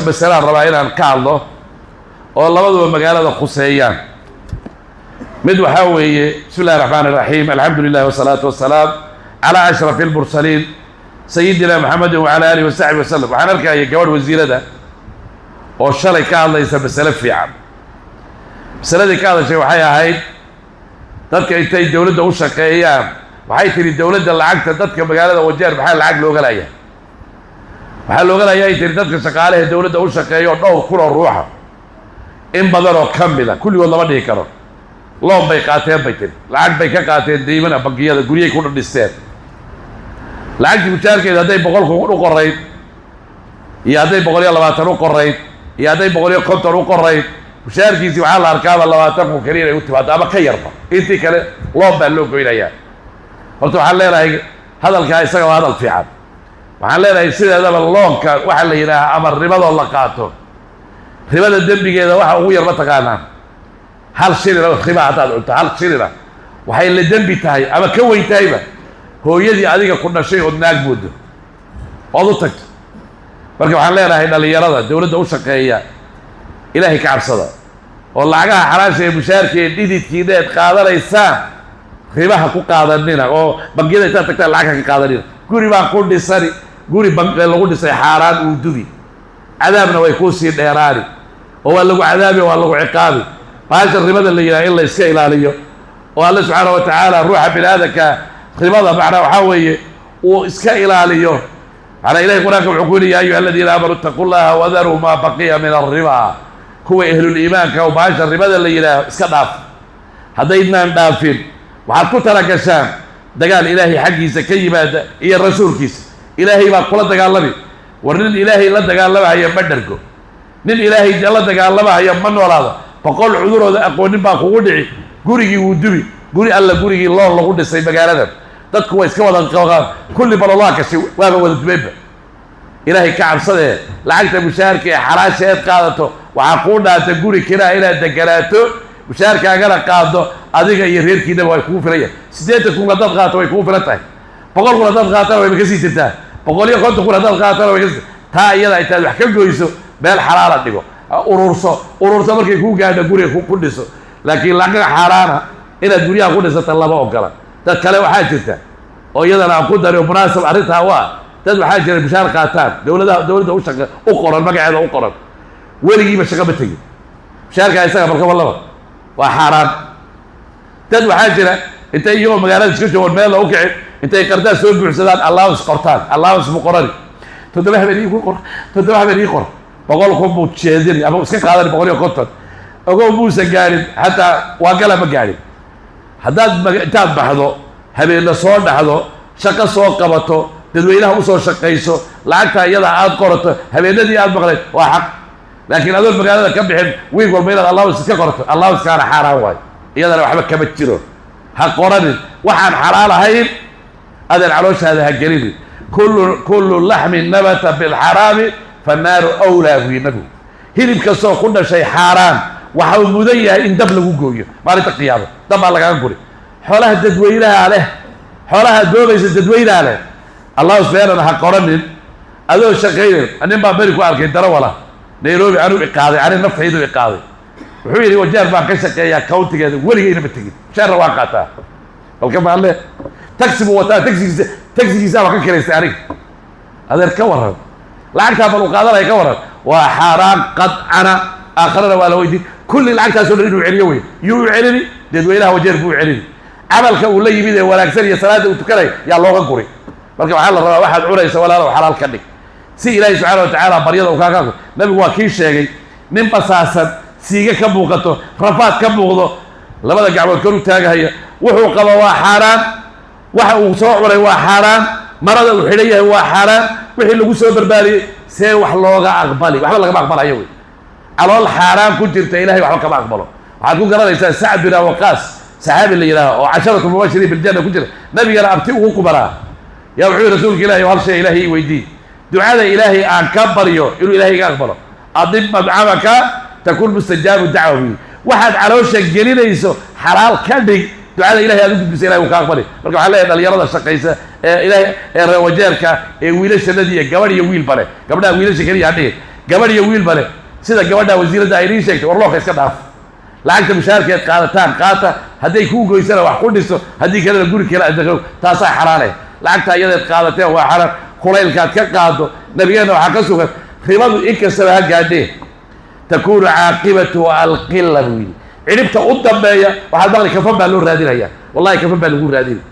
Masalaan rabaa inaan ka hadlo oo labaduba magaalada khuseeyaan. Mid waxaa weeye, bismi illahi raxmaan iraxiim, alxamdu lilah wasalaatu wasalaam calaa ashraf almursaliin, sayidina maxamedin wacala alihi wasaxbi wasalam. Waxaan arkaya gabadh wasiirada oo shalay ka hadlaysa masale fiican. Masaladii ka hadashay waxay ahayd dadka intay dowladda u shaqeeyaan. Waxay tihi, dowladda lacagta dadka magaalada Wajeer maxaa lacag looga layaa? Waxaa looga layaa, ay tihi, dadka shaqaalaha dowladda u shaqeeya oo dhowr kun oo ruuxa, in badan oo ka mida, kulligood lama dhihi karo, loan bay qaateen, bay tiri. Lacag bay ka qaateen daymana bangiyada, guryay ku dhadhisteen. Lacagtii mushaarkeeda hadday 100,000 u qorayd iyo hadday 120 u qorayd iyo hadday 150 u qorayd, mushaarkiisii waxaa la arkaaba 20,000 keliya inay u timaado ama ka yarba. Intii kale loan baa loo goynayaa. Horta waxaan leenahay, hadalkaa isaga waa hadal fiican. Waxaan leenahay, sideedaba loanka waxaa la yidhaahaa ama ribadoo la qaato, ribada dembigeeda waxa ugu yar ma taqaanaan? Hal shilina riba haddaad cunto, hal shilina waxay la dembi tahay ama ka weyn tahayba hooyadii adiga ku dhashay ood naag moodo ood u tagto. Marka waxaan leenahay, dhalinyarada dowladda u shaqeeya, Ilaahay ka cabsada oo lacagaha xalaasha ee mushaarka ee dhididkiina eed qaadanaysaan ribaha ku qaadanina, oo bangiyada intaad tagtaan lacag ha ka qaadanina. Guri baan ku dhisani, guri bank lagu dhisay xaaraan uu dubi, cadaabna way kuu sii dheeraani oo waa lagu cadaabi, waa lagu ciqaabi. Bahasha ribada la yidhaha in la iska ilaaliyo oo Alle subxaana wa tacaala ruuxa bini aadamka ribada macnaa waxaa weeye uu iska ilaaliyo. Macnaa Ilahay Qur-aanka wuxuu ku yidhi: "Ya ayuha aladiina aamanuu ittaqu llaha wadaruu maa baqiya min alriba." Kuwa ehluliimaanka oo bahasha ribada la yidhaaho iska dhaaf. Haddaydnaan dhaafin, waxaad ku tala gashaan dagaal Ilaahay xaggiisa ka yimaada iyo rasuulkiisa. Ilaahay baa kula dagaalami. War nin Ilaahay la dagaalamahaya ma dhergo, nin Ilaahay la dagaalamahaya ma noolaado. 100 cudurooda aqoonin baa kugu dhici, gurigii wuu dubi. Guri alla gurigii loan lagu dhisay magaaladan, dadku way iska wada qabaan, kulli balolaa gashay, waaba wada dumeenba. Ilaahay ka cabsadee, lacagta mushaharka ee xalaasha eed qaadato waxaa kuu dhaanta guri kiraa inaad deganaato, mushaharkaagana qaado, adiga iyo reerkiinaba way kugu filan yahay. 80,000 haddaad qaadato way kugu filan tahay, 100,000 haddaad qaatana wayba kasii jirtaa, 150,000 haddaad qaatana way kasii taa. Iyada intaad wax ka goyso meel xalaala dhigo, ururso, ururso, markay kuu gaadho guriga ku dhiso. Laakiin lacag xaaraana inaad guryaha ku dhisata lama ogola. Dad kale waxaa jirta oo iyadana aan ku dari oo munaasab arrintaa waa dad waxaa jira mushaar qaataan, dowladaha, dowladda u shaqa u qoran, magaceeda u qoran, weligiiba shaqa ma tegin. Mushaarkaa isaga balkaba laba waa xaaraan. Dad waxaa jira intay iyagoo magaalada iska joogoon meel u kicin, intay qardaas soo buuxsadaan allowance qortaan. Allowance buu qorani, 7 habeen ii qor, 7 habeen ii qor. 100,000 buu jeedini ama iska qaadani 150. Ogow, muusan gaadhin xataa waa gala, ma gaadhin. Haddaad intaad baxdo, habeenna soo dhaxdo, shaqo soo qabato, dadweynaha usoo shaqayso, lacagta iyadaa aad qorato habeenadii aad maqlayd waa xaq. Laakiin adoon magaalada ka bixin, wiig walba inaad allowance iska qorato, allowance-kaana xaaraan waayo, iyadana waxba kama jiro. Ha qoranin waxaan xalaal ahayn, adeer calooshaada ha gelinin. Kullu laxmin nabata bilxaraami fannaaru awlaa buyi nabigu. Hilib kastoo ku dhashay xaaraan waxa uu mudan yahay in dab lagu gooyo maalinta qiyaamo, dab baa lagaga guri. Xoolaha dadweynaha leh, xoolaha doobaysa dadweynaha leh, allowance beenana ha qoranin adoo shaqaynayn. Nin baa beri ku arkay darawala Nairobi, anuu iqaaday, ani naftaydu iqaaday. Wuxuu yidhi, "Wajeer baan ka shaqeeyaa countygeeda, weligayna ma tegin, mushaarna waan qaataa." Balka maalle taxi buu wataa, taxigiisa baa ka kiraystay aniga. Adeer, ka waran lacagtaa bal uu qaadanaya? Ka waran? Waa xaaraan qadcana, aakharana waa la weydiin. Kulli lacagtaasoo dhan inuu celiyo wey. Yuu u celini? Dadweynaha Wajeer buu u celini. Camalka uu la yimid ee wanaagsan iyo salaada uu tukanay yaa looga guri. Marka waxaa la rabaa, waxaad cunaysa, walaalow, xalaal ka dhig, si Ilaahay subxaana wa tacaala baryada uu kaaga. Nabigu waa kii sheegay nin basaasan, siige ka muuqato, rafaad ka muuqdo, labada gacmood kor u taagahaya. Wuxuu qaba waa xaaraan, waxa uu soo cunay waa xaaraan, marada uu xidhan yahay waa xaaraan, wixii lagu soo barbaariyey. See wax looga aqbali? Waxba lagama aqbalayo wey. Calool xaaraan ku jirta Ilahay waxba kama aqbalo. Waxaad ku garanaysaa Sacd bin Waqaas, saxaabi la yidhaaho oo casharatu mubashiriin biljanna ku jira, nabigana abti ugu qubanaa, yaa wuxuu yihi: "Rasuulka Ilahi, hal shay Ilaahay ii weydiiy, ducada Ilaahay aan ka baryo inuu Ilahay iga aqbalo." "Adib madcamaka takun mustajaabu dacwa," buu yidhi. Waxaad caloosha gelinayso xalaal ka dhig, ducada Ilahay aad u gudbisa Ilahay wuu ka aqbali. Marka waxaan leeyahay, dhalinyarada shaqaysa ee Ilahay ee reewajeerka ee wiilashanadii iyo gabadh iyo wiilba leh, gabdhaha wiilasha keliya ha dhihin. Gabadh iyo wiilba leh, sida gabadha wasiiradda ay idiin sheegtay, warloonka iska dhaaf. Lacagta mushaharkeed qaadataan qaata. Hadday kuu goysana wax ku dhiso, haddii kalena guri kale aad. Taasaa xalaale. Lacagta iyadeed qaadateen waa xalaal, kulaylkaad ka qaado. Nabigeenna waxaa ka sugan, ribadu inkastaba ha gaadhee, takuunu caaqibatu alqila, buu yidhi. Cidhibta u dambeeya waxaad maqli, kafan baa loo raadinaya. Wallahi, kafan baa lagu raadinaya.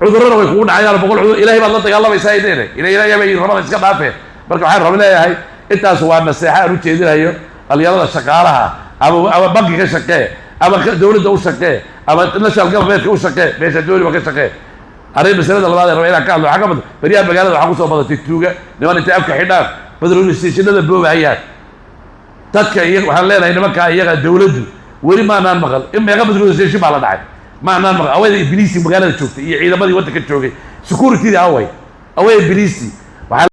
Cudurrana way kugu dhacayaan, 100 cudur. Ilahay baad la dagaalamaysaa idene. Ila Ilahay bay rabada iska dhaafeen. Marka waxaan raba leeyahay, intaas waa naseexa aan u jeedinayo dhalinyarada shaqaalaha. Ama banki ka shaqee, ama dowladda u shaqee, ama national governmentka u shaqee, meesha dooniba ka shaqee. Arrin masalada labaad ee raba inaan ka hadlo waxaa ka mid, baryaha magaalada waxaa kusoo badatay tuuga, niman intay afka xidhaan petrol stationada boobahayaan dadka. Iya waxaan leenahay, nimankaa iyaga dowladdu weli maanaan maqal in meeqa petrol station baa la dhacay, maanaan maqal. Awayda ibliisi magaalada joogtay iyo ciidamadii waddanka joogay, security away, away ibliisi. Waxaa